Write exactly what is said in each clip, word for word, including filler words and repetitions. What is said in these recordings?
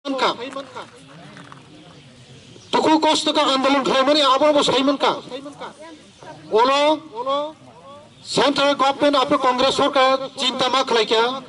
mankha. Dukhu kosto khe andolon khlaimani abo bo sai mankha. Olo central government abo Congress sorkar chinta ma khlaikha.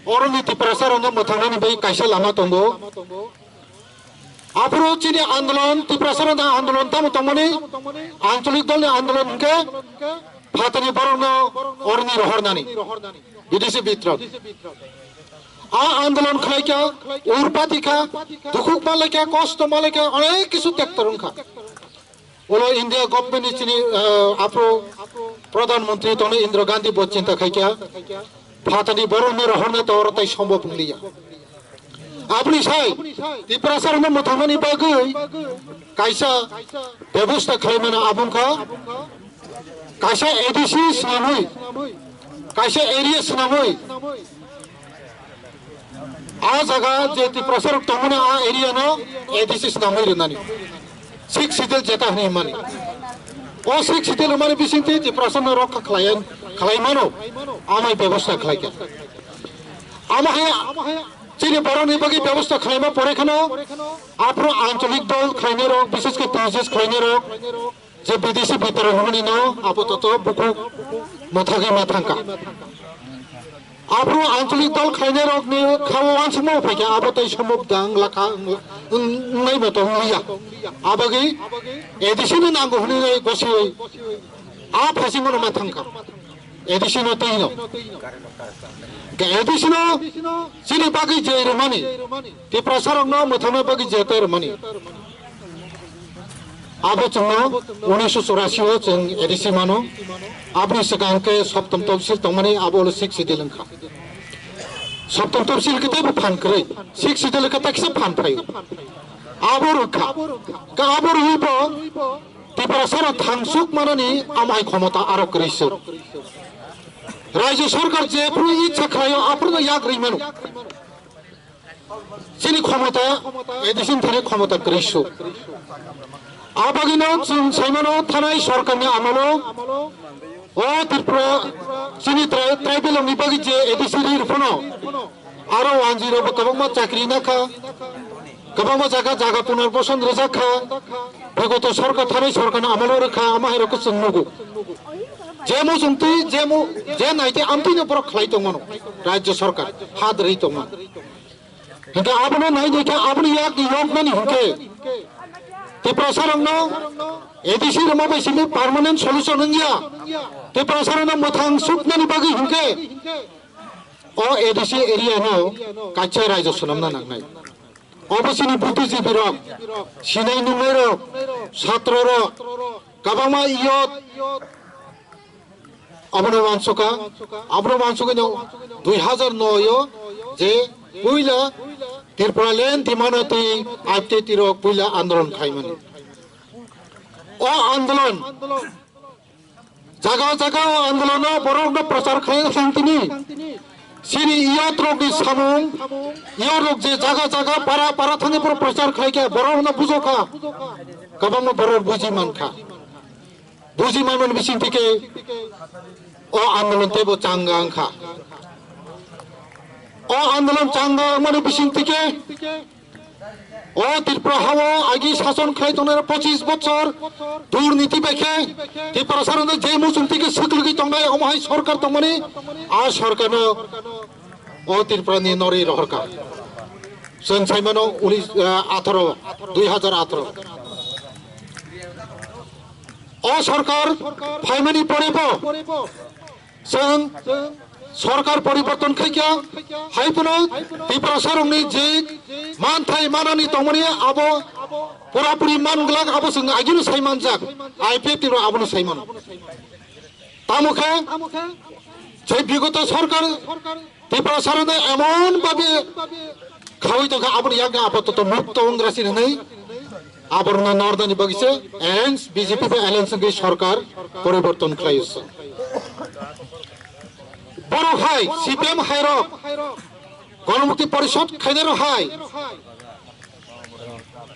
Oroni Tiprasa rokno mwthangnani bai kaisa lama tongo. Aphuru chini andolon, Tiprasa rokni andolon tamo tongmani, ancholik dolni andolon hwnkhe phatani borokno oroni rohornani, bidesi bitrok. A andolon khlaikha, urpati kha, dukhuk malaikha, kosto malaikha, onek kisu tektor wngkha. Ulo India government ni chini, eh, aphuru Pradhan Mantri tongno Indira Gandhi bo chinta khaikha. Phatani borokno rohorna to oro tai sombhob wngliya. Aboni sai Tiprasa rokno mwthangnani bagwi kaisa bebosta khlaimano abongkha, kaisa A D C swnamwi, kaisa area swnamwi, a jaga je Tiprasa rok tongmani a area no A D C swnamwi rwnani. Sixth Schedule jeta hwnwi hwnmani. O Sixth Schedule hwnmani bisingtwi Tiprasa no rokha khlaiya, khlaimano. Amai bebosta khlaikha. Amo hai chini borokni bagwi bebosta khlaima pore kheno aphuru ancholik dol khlainai rok, bishesh khe T J S khlainai rok, je bidesi bitrok hwnmani no apatot bukhuk mwthagwi ma thangkha. Aphuru ancholik dol khlainai rokni khao uansukma phaikha abo tei sombhob dang lakha wng-, wng-, wngnai bo tong liya. Abagwi A D C no nango hwnwi gosiwi a phaisingno ma thangkha. A D C no twi no. Ke A D C no chini bagwi je rwmani, Tiprasa rokno mwthangna bagwi je tei rwmani. Abo chwngno unisho chorasi o chwng A D C mano. Aboni swkang khe Saptam Tapsil tongmani abo ulo Sixth Schedule wngkha. Saptam Tapsil khe teibo phan kwrwi, Sixth Schedule khe teksa phan phaio. Abo rwkha. Khe abo rwui bo Tiprasa rok thangsuk manani amai khomota aro kwrwi se. Rajya sarkar jephru ichha khlaio aphruno yak rwi mano. Chini khomota, A D C ni thani khomota kwrwi se. Abagino chwng saimano thanai sarkarni amolo o Tripura chini tri-, tribal ni bagwi je A D C rwi rwphano. Aro wanjwi rok bo kwbangma chakri nakha, kwbangma jaga jaga punorboson rwjak kha, bigoto sorkar thanai sorkarni amolo rwkha, ama hai rokhe chwng nugo. Je muchungtwi, je mu-, je naitwi amtwino borok khlai tongmano, rajya sorkar, ha dri tongmano. Hinkhe abono nai naikhe aboni yak yoknani hinkhe Tiprasa rokno A D C rwma bai simi permanent solution wngya. Tiprasa rokno mwthang suknani bagwi hinkhe o A D C area no kaisa rajyo swnamna nangnai. Obo chini buddhijibi rok, sinai nungnai rok, satro rok, kwbangma youth abono uansukha, abono uansukha no dui hazar noi o je puila Tripura land demand o twi I P F T rok puila andolon khaimani. O andolon jaga jaga o andolono borokno prochar khlai thang tini. Chini youth rokni samung, youth rok je jaga jaga para para thangwi borok prochar khlai kha, borokno bujokha, kwbangma borok buji mankha. Buji manmani bising tike o andolon teibo changa wngkha. O andolon changa wngmani bising tike O Tripura hao agi sason khlai tongnai pochis bochor durniti bai khe Tiprasa rokno je muchungtwi khe swklwgwi tongnai omo hai sorkar tongmani a sorkarno o Tripura ni norwi rohorkha. Chwng saimano unis, ah, atharo, dui hazar atharo. O sorkar phaimani pore bo Chwng sorkar poriborton khaikha, hai phano Tiprasa rokni je manthai manani tongmani abo purapuri man glak, abo chwng agino sai manjak, I P F T rok abono sai mano. Tamo khe je bigoto sorkar Tiprasa rokno emon babe khawi tongkha, aboni yakni apatot mukto wngra sini hwnwi aborokno nordani bagwi se alliance, B J P bai alliance wngwi sorkar poriborton khlai se. Borok hai C P M hai rok Ganamukti Porishad khainai rok hai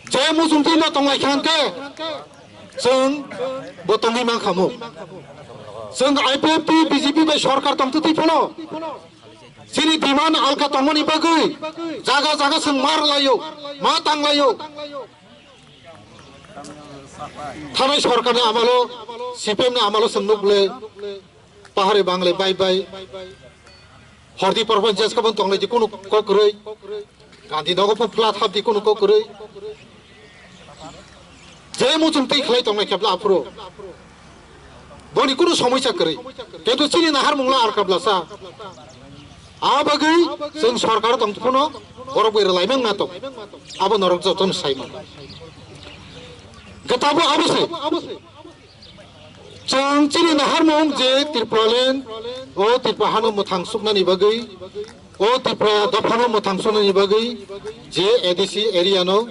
je muchungtwi no tonglai kha hwnkhe chwng bo tongwi mankha mu. Chwng I P F T B J P bai sorkar tongtwtwi phano Chini demand alka tongmani bagwi jaga jaga chwng mar laio, ma tang laio. Thanai sorkarni amalo, C P M ni amalo chwng nuk le, pahari bangle bai bai. Hordi porpon jeska bon tonglai di kunu kok kwrwi. Gandhi nogo pho flat hap di kunu kok kwrwi. Je muchung twi khlai tongnai kepla aphuru. Boni kunu somoisa kwrwi. Kintu chini nahar mungla alka blasa. A bagwi chwng sorkar tong phano borok bai rwlai mang na tong. Abo norok jotono sai man. Gata bo abo se. Chwng chini naharmung je Tipraland o Tripura hano mwthang suknani bagwi, o Tripura dophano mwthang suknani bagwi je A D C area no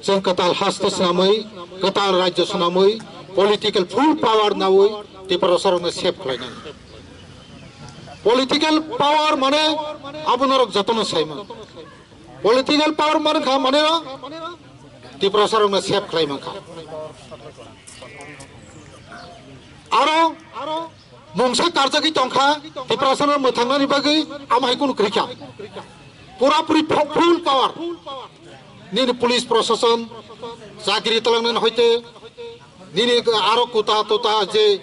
chwng kwtal haste swnamwi, kwtal rajyo swnamwi, political full power nawi Tiprasarokno save khlainai. Political power mane abo norok jotono saimang. Political power mane kha mane Tiprasarokno save khlai mankha. Aro mungsa karjagwi tongkha Tiprasano mwthangnani bagwi amo hai kunu kwrwikha. Pura puri pho-, full power. Nini police prosason, chakri twlangnani hoite, nini aro kuta tuta je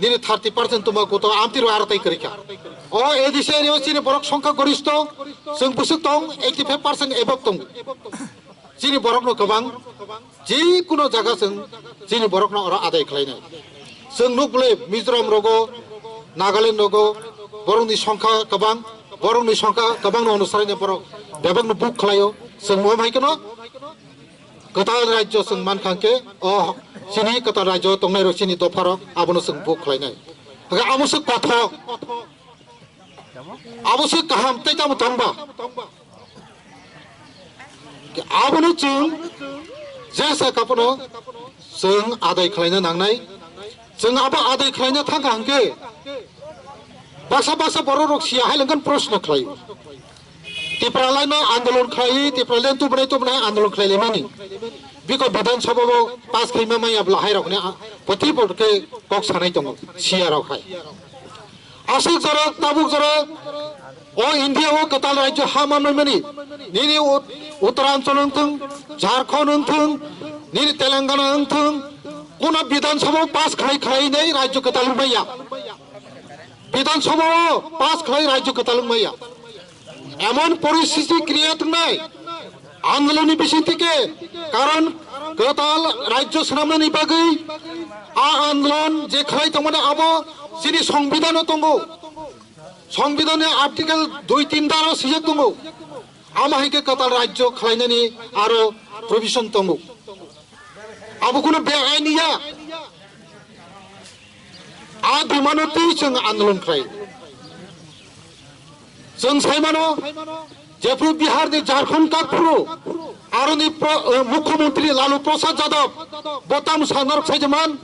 nini thirty percent tuma kuta amtiro aro tai kwrwikha. O A D C area o chini borok songkha goristo, chwng bwswk tong, eighty five percent above tong. Chini borokno kwbang, jikuno jaga chwng chini borokno oro adai khlainai. Chwng nuk bwle Mizoram rogo, Nagaland rogo, borokni songkha kwbang, borokni songkha kwbangno onusaraini borok bebakno buk khlaio. Chwng moham hai kheno kwtal rajyo chwng mankha hwnkhe, o chini kwtal rajyo tongnairok chini dopharok abono chwng buk khlainai. Hwnkhe amo se kothok. Abo se kaham tei tamo tongba. Abono chwng jesa kapono chwng adai khlaina nangnai. Chwng abo adai khlaina thangkha hwnkhe baksa baksa bororok siya hai langkhan proshno khlaio. Tipralaino andolon khlai, Tipralaino tubunai tubunai andolon khlai laimani. Biko Bidhan Sabha bo pass khaima maya bla hai rokni a-, poti bo khe kok sanai tongo, siya rok hai. Aswk jorok, tabuk jorok, o India o kwtal rajyo ha manwi mani, nini Ut-, Uttaranchal wng thung, Jharkhand wng thung, nini Telangana wng thung, kuna Bidhan Sabha pass khlai khlai nei rajyo kwtal wng maya. Bidhan Sabha o pass khlai rajyo kwtal wng maya. Emon poristhiti create wngnai andolonni bising theke, karon kwtal rajyo swnamnani bagwi a andolon je khlai tongmani abo chini songbidhano tongo. Songbidhanni article dui tin daro swijak tongo. Amo hai khe kwtal rajyo khlainani aro provision tongo. Abo kuno beaini ya. A demand-o twi chwng andolon khlai. Chwng sai mano, jephru Bihar ni Jharkhand kakphuru aroni pro-, eh, Mukhyamantri Lalu Prasad Yadav bo tamo sa norok sai man,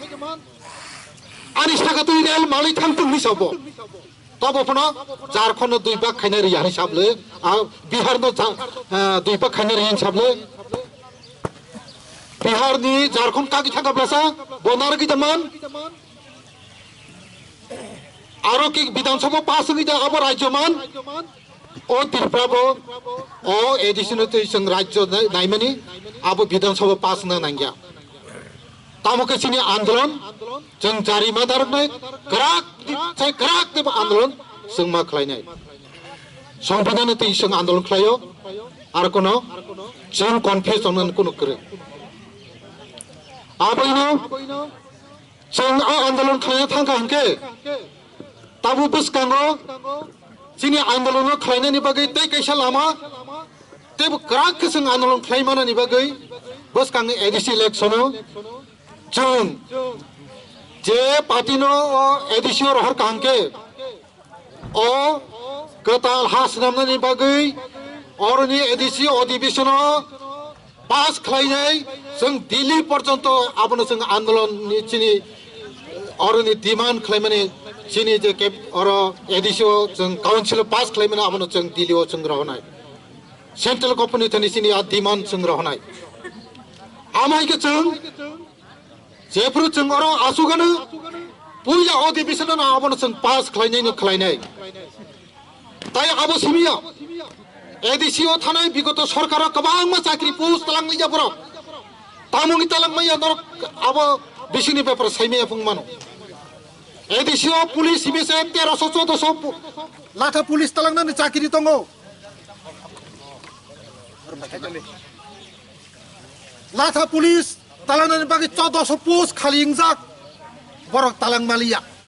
ani saka twi rel malai thang tong hinwi sabo. Tobo phano Jharkhand no dui bak khaina ri ya hisab le, a Bihar no ja-, eh, dui bak khaina ri hisab le. Bihar ni Jharkhand kaki thangka blasa, bo narwgwi da man. Aro ki Bidhan Sabha pass wngwi da abo rajyo man. O Tripura bo, o A D C no twi chwng rajyo nai-, naimani, abo Bidhan Sabha pass wngna nangya. Tamo khe chini andolon, chwng jari ma darwknai, kwrak di, chai kwrak di bo andolon chwng ma khlainai. Songpidano twi chwng andolon khlaio, ar kono chwng confuse tongnani kono kwrwi. Aboino chwng a andolon khlaina thangkha hwnkhe, tabuk bwskango chini andolono khlainani bagwi tei kaisa lama, teibo kwrak khe chwng andolon khlai manani bagwi bwskango A D C election-o chwng je party-no o A D C-o rohor kaham khe, o kwtal ha swnamnani bagwi oroni A D C odibishono pass khlainai, chwng Delhi porjonto abono chwng andolon ni chini oroni demand khlaimani chini je ke oro A D C o chwng council o pass khlaimani abono chwng Delhi o chwng rohonai. Central government ni thani chini a demand chwng rohonai. Amai khe chwng jephru chwng oro asugano puila odibishono abono chwng pass khlainai no khlainai. Tai abo simiya. A D C o thanai bigoto sorkaro kwbangma chakri post talang liya borok. Tamungni talang maya norok abo bisini bepar saimaya phung mano. A D C o police simi se teroso chodoso pu-, latha police talangnani chakri tongo. Latha police talangnani bagwi chodoso post khali ingjak. Borok talang maliya.